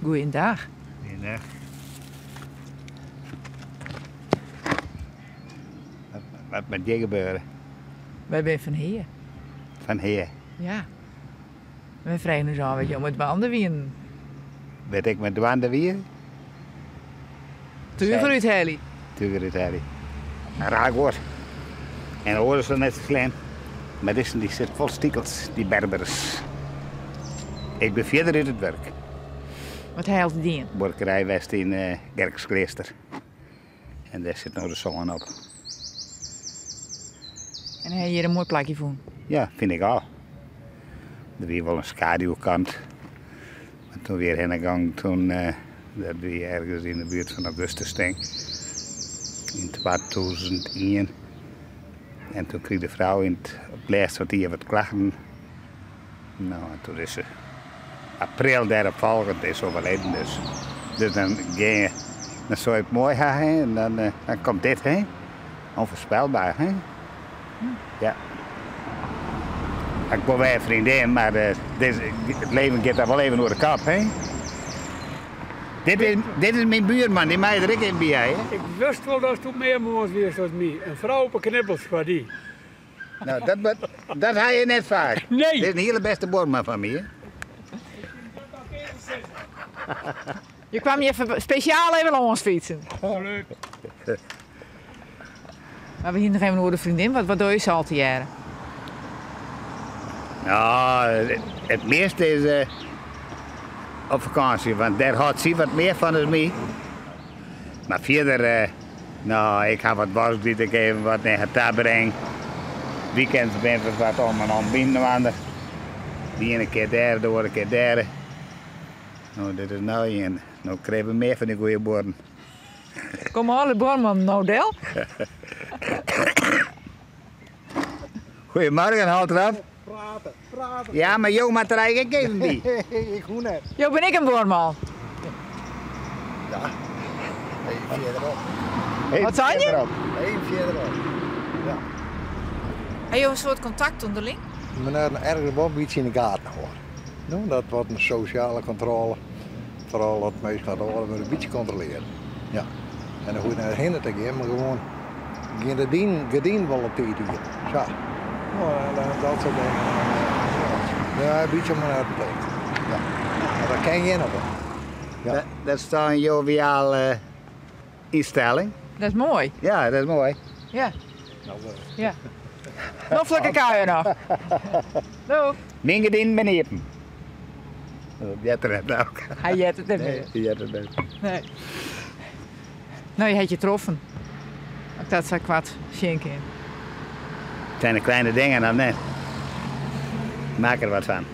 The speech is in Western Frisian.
Goeiedag. Goeiedag. Wat moat hjir gebeure? Wy binne fan hjir. Fan hjir? Ja. Wy fregen ús ôf wat jo mei dwaande wienen. Wêr't ik mei dwaande wie? Tuger úthelje. Tuger úthelje. Raar guod. En oars is dat net sa slim. Mar dizze dy sit fol stikels, dy berberus. Ik bin fierder út it wurk. Wat ha je altyd dien? Buorkerij west yn Gerkeskleaster. En dêr sit no de sân op. En ha je hjir in moai plakje fûn? Ja, fyn ik al. Der wie wol in skaduwkant. Mar toen wy hjir hinne gongen, toen, dat wie ergens yn de buert fan augustus tink, yn 2001. En toen krige de frou yn it op it lêst fan it jier wat klachten. No, en toen is se april dêrop folgjend is overleden dus. Dus dan gean je, dan soe je it moai ha hè, en dan, dan komt dit hè. Onvoorspelbaar hè. Ja. Ik wol wer in vriendin, mar dit, it leven giet dan wol even oer de kop hè. Dit is, dit is myn buurman, dy mei der ek even by hè. Ik wist wol datsto mear mâns wiest as my. In frou op 'e knibbels foar dy. No, dat, dat ha je net faak. Nee. Dit is in hiele bêste buorman fan my. Ik kin dat noch even sizze. Je kwam hjir spesjaal even lâns fytsen. Absoluut. Mar we hiene noch even oer de freondin. Wat, wat dogge je sa al tegearre? No, it measte is eh, op fakânsje, want dêr hâldt sy wat mear fan as my. Mar fierder, eh, no, ik ha wat wask dy't ik even wat nei har ta breng. Weekends binne we wat om en om byinoar. De iene kear dêr, de oare kear dêr. No, dit is no ien. No krije we mear fan dy goede buorren. Komme alle buormannen no del? Goedemorgen, hâld erop. Praten, praten. Ja, mar jo moatte der eigentlik ek even by. Ik hoe net. Jo binne ek in buorman. Ja, even fierderop. Even Wat sei je? fierderop. Even fierderop. Ja. Ha jo in soad kontakt ûnderling? Menear ergens wol in bytsje yn de gaten hâlde. No, dat wordt in sosjale kontrôle. Foaral dat minsken wat âlder wurde, in bytsje kontrolearje. Ja. En dan hoech je net hinne te gean, mar gewoan gean de dien, gerdinen wol op tiid iepen. Sa. No, dat soart dingen. Ja, in bytsje om menear te tinken. Ja. Mar dat kin gjin op. Ja. Dat is toch in joviale ynstelling? Dat is moai. Ja, dat is moai. Ja. Ja. Noflike kuier noch. Doeg. Myn gerdinen binne iepen. Dat heart er net no. Hy heart it net mear. Nee, hy heart it net. Nee. No, je hat je troffen. As ik dat sa koart sjen kin. Het zijn de kleine dingen dan net. Maak er wat van.